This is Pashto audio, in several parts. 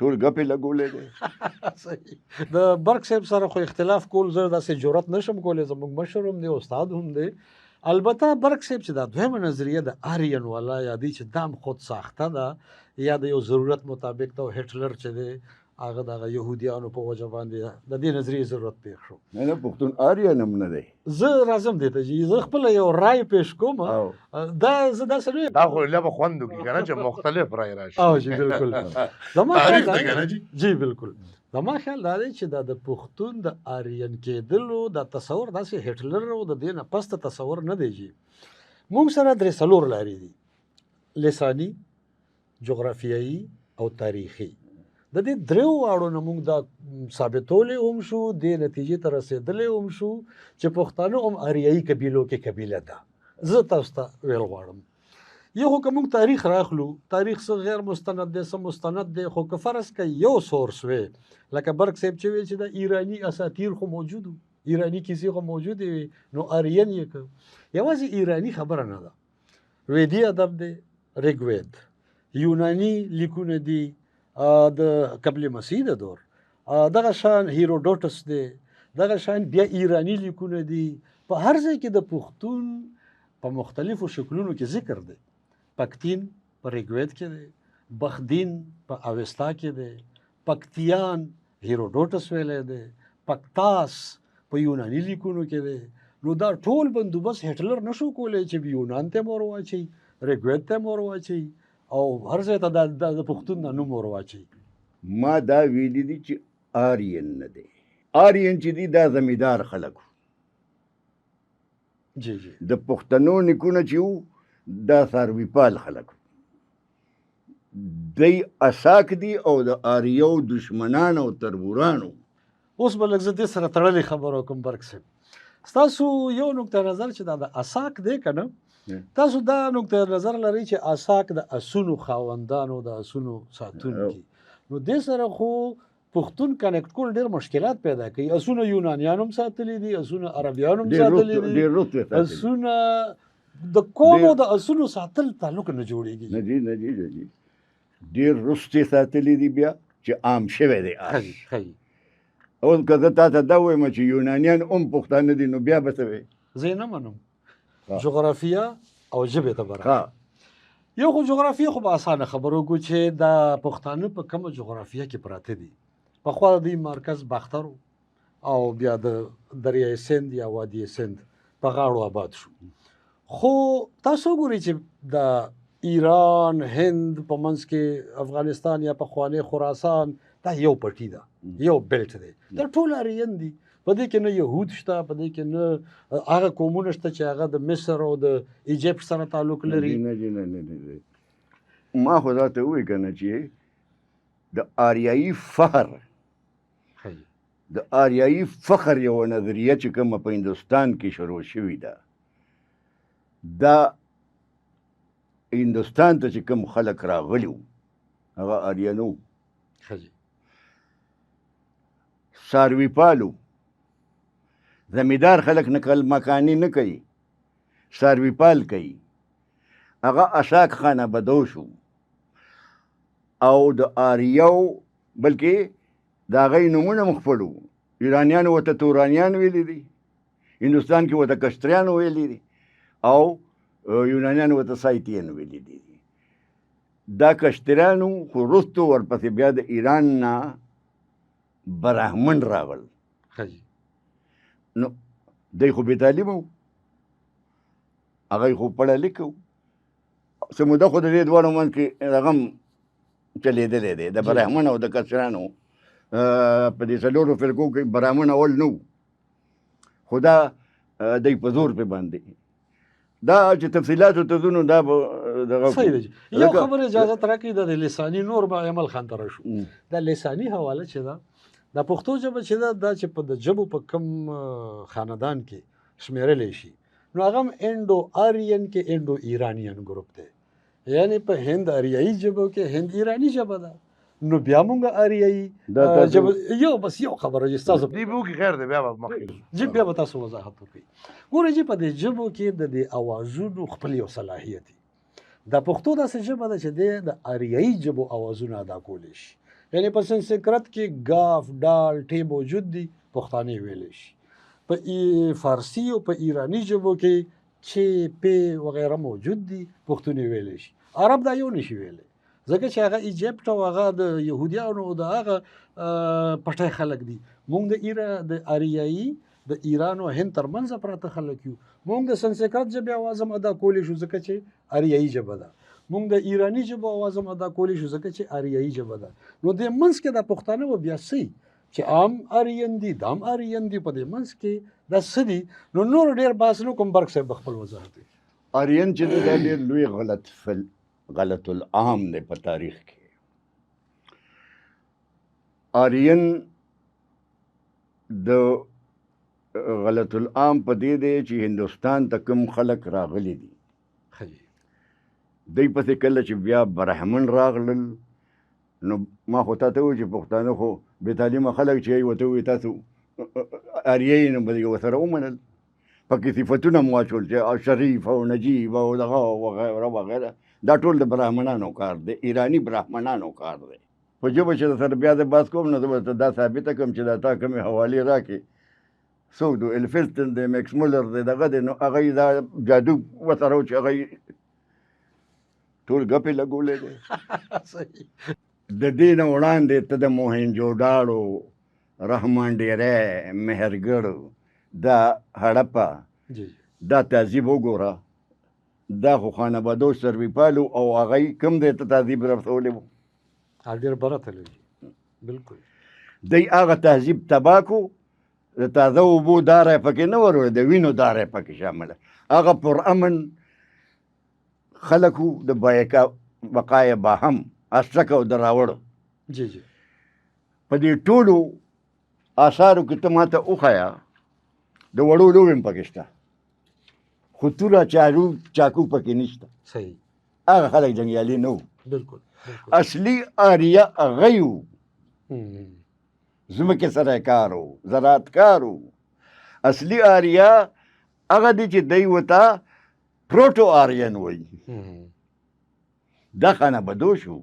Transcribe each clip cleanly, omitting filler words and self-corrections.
ټول ګپې لګولې دی. صحیح. د برق صاحب سره خو اختلاف کول زه داسې جرأت نشم کولی، زموږ مشر هم دی، استاد هم دی. البته برق صاحب چې دا دویمه نظریه د آرین والا یا دی چې دام خود ساخته ده یا د یو ضرورت مطابق ده، او هټلر چې دی هغه دغه یهودیانو په وجه باندې د دې نظریې ضرورت پېښ شو. نه نه، پښتون آرین هم نه دی. زه راځم دې ته چې زه خپله یو رای پېښ کوم. دا زه داسې نه دا خو لا به خوند وکړي که نه چې مختلف رای راشي. او جی بالکل. زما تاریخ خیال دا دی که نه جی؟ جی بالکل. زما خیال دا دی چې دا د پښتون د آرین کېدلو دا تصور داسې هټلر او د دې نه پسته تصور نه دی جی. موږ سره درې څلور لارې دي، لساني، جغرافیایي او تاریخي. د دې دریو واړو نه موږ دا ثابتولی هم شو، دې نتیجې ته رسېدلی هم شو چې پښتانه هم آریایي قبیلو کې قبیله ده. زه تاسو ته ویل غواړم، یو خو که موږ تاریخ راخلو، تاریخ څه غیر مستند دی څه مستند دی، خو که فرض که یو source وی، لکه برق صاحب چې وی چې د ایراني اساطیر خو موجود وو، ایراني کیسې خو موجودې وې، نو آرین یې که. یوازې ایراني خبره نه ده، ویدي ادب دی، ریګوید، یوناني لیکونه دي د قبل مسیح د دور، دغه شان هیروډوټس دی، دغه شان بیا ایراني لیکونه دي. په هر ځای کې د پښتون په مختلفو شکلونو کې ذکر دی. پکتین په ریګوید کې دی، بخدین په اوستا کې دی، پکتیان هیروډوټس ویلی دی، پکتاس په یوناني لیکونو کې دی. نو دا ټول بندوبست هټلر نشو کولی چې یونان ته هم ور واچوي، ریګوید ته هم ور واچوي او هر ځای ته دا د پښتون دا نوم ور واچوي. ما دا ویلي دي چې آرین نه دی. آرین چې دی دا زمیندار خلک وو. جی جی. د پښتنو نیکونه چې وو دا څارویپال خلک وو. دی اساک دي او د آریو دشمنان او تربوران وو. اوس به لږ زه دې سره تړلې خبره وکړم برق صاحب. ستاسو یو نقطه نظر چې دا د اساک دی که نه، تاسو دا نقطه نظر لرئ چې اساک د اسونو خاوندانو، د اسونو ساتونکي، نو دې سره خو پښتون connect کول ډېر مشکلات پیدا کوي. اسونه یونانیان هم ساتلي دي، اسونه عربیان هم ساتلي دي، ډېر وروسته ساتلي. اسونه د قومو د اسونو ساتل تعلق نه جوړېږي. نه جی، نه جی، نه جی، ډېر وروسته ساتلي دي بیا چې عام شوی دی اس. ښه جی. اوس که زه تا ته دا ووایم چې یونانیان هم پښتانه دي نو بیا به څه وایې؟ زه یې نه منم. جغرافیه او ژبې ته به راشم. یو خو جغرافیه خو به اسانه خبره وکړو چې دا پښتانه په کومه جغرافیه کې پراته دي. پخوا د دوی مرکز باختر و او بیا د دریای سند یا وادي سند په غاړو آباد شو. خو تاسو وګورئ چې د ایران هند په منځ کې افغانستان یا پخوانی خراسان دا یو پټي ده، یو belt دی، دا ټول آرین دي. په دې کې نه یهود شته، په دې کې نه هغه قومونه شته چې هغه د مصر او د ایجپټ سره تعلق لري. نه جی، نه، نه، نه، نه. ما خو دا ته وویل که نه چې د آریایي فخر، د آریایي فخر یوه نظریه چې کومه په هندوستان کې شروع شوې ده، دا هندوستان ته چې کوم خلک راغلي وو هغه آریانو وو. څاروي پالو، زمیندار خلک نقل مکاني نه کوي، څاروي پال کوي. هغه اساک خانه بدو شو او د آریو، بلکې د هغوی نومونه هم خپل وو. ایرانیانو ورته تورانیان ویلي دي، هندوستان کې ورته کشتریان ویلي دي او یونانیانو ورته سایتین ویلي دي. دا کشتریانو خو وروسته ورپسې بیا د ایران نه براهمن راغل. نو دی خو بې تعلیمه وو، هغوی خو پړه لیکه وو. څه موده خو د دې دواړو منځ کې هغه هم چلېدلی دی، د براهمن او د کشرانو. په دې څلورو فرقو کې براهمن اول نه وو، خو دا دی په زور پې باندې دا چې تفصیلاتو ته ځو نو دا به دغه صحیح دی. یو خبره اجازه راکړئ، دا د لساني نور به ایمل خان ته راشو. دا لساني حواله چې ده، دا پښتو ژبه چې ده، دا چې په د ژبو په کوم خاندان کې شمېرلی شي، نو هغه هم انډو آرین کې انډو ایرانیان ګروپ دی، یعنی په هند آریایي ژبو کې هند ایراني ژبه ده. نو بیا مونږ آریایي ژبه یو بس یو خبره چې ستاسو دې بو کې خیر دی، بیا به مخکې ځو. جی، بیا به تاسو وضاحت وکړئ. ګورئ چې په دې ژبو کې د دې اوازونو خپل یو صلاحیت دی. دا پښتو داسې ژبه ده چې دی د آریایي ژبو اوازونه ادا کولی شي. یعنی په سنسکرت کې ګاف، ډال، ټې موجود دي، پښتانه ویلی شي. په فارسي او په ایراني ژبو کې چې پی وغیره موجود دي، پښتون ویلی شي. عرب دا یو نشي ویلی، ځکه چې هغه ایجپټ او هغه د یهودیانو او د هغه پټی خلک دي. مونږ د ایرا د اریایي د ایران او هند ترمنځ پراته خلک یو. مونږ د سنسکرت ژبې اواز هم ادا کولی شو، ځکه چې اریایي ژبه ده. مونږ د ایراني ژبو اواز هم ادا کولی شو، ځکه چې اریایي ژبه ده. نو دې منځ کې دا پښتانه به بیا څه چې عام آرین دي، دام آرین دي، په دې منځ کې دا څه دي؟ نو نور ډېر بحث نه کوم، برق صاحب خپل وضاحت وکړي. آرین چې دا ډېر لوی غلط العام دی په تاریخ کې. آرین د غلط العام په دې دی چې هندوستان ته کوم خلک راغلي دي، دوی پسې کله چې بیا برهمن راغلل، نو ما خو تا ته وویل چې پښتانه خو بې تعلیمه خلک چې یې ورته وویل تاسو آریایي، نو به یې ورسره ومنل. پکې صفتونه هم واچول چې شریف او نجیب او دغه وغیره وغیره. دا ټول د برهمنانو کار دی، ایراني برهمنانو کار دی. په ژبه چې سره بیا د بحث کوم، نو زه به درته دا ثابته کړم چې دا تا کومې حوالې راکړې، څوک دی؟ الفلتن دی، مکس مولر دی، دغه دی. نو هغه یې دا جادو ورسره و چې هغه یې ټول ګپې لګولی دی. د دې نه وړاندې ته د موهنجوډاړو، رحمان ډېری، مهرګړ، دا هړپه، دا تهذیب وګوره. دا خو خانه بدوش سرویپالو او هغه یې کوم ځای ته تهذیب رسولی و؟ ډېر بره تللی، بالکل. دی هغه تهذیب تباه کړو، د تازه اوبو داره یې پکې نه وروړه، د وینو داره یې پکې شامله. هغه پرامن خلک وو، د بقای باهم اشتک او دراوړ. جی جی. په دې ټولو آثارو کې ته ما ته وښیه د وړو لوبې هم پکې شته، خو توره چاکو پکې نشته. صحیح. هغه خلک جنګیالي نه وو. بالکل. اصلي آریا هغه وو، ځمکې سره کار و، زراعتکار و. اصلي آریا هغه دی چې دی ورته پروټو آرین وایي. دا خانه بدوش وو،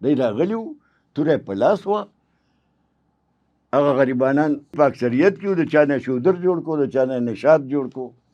دی راغلي وو، توره یې په لاس وه. هغه غریبانان په اکثریت کې وو، د چا نه شودر جوړ کړو، د چا نه نشاد جوړ کړو.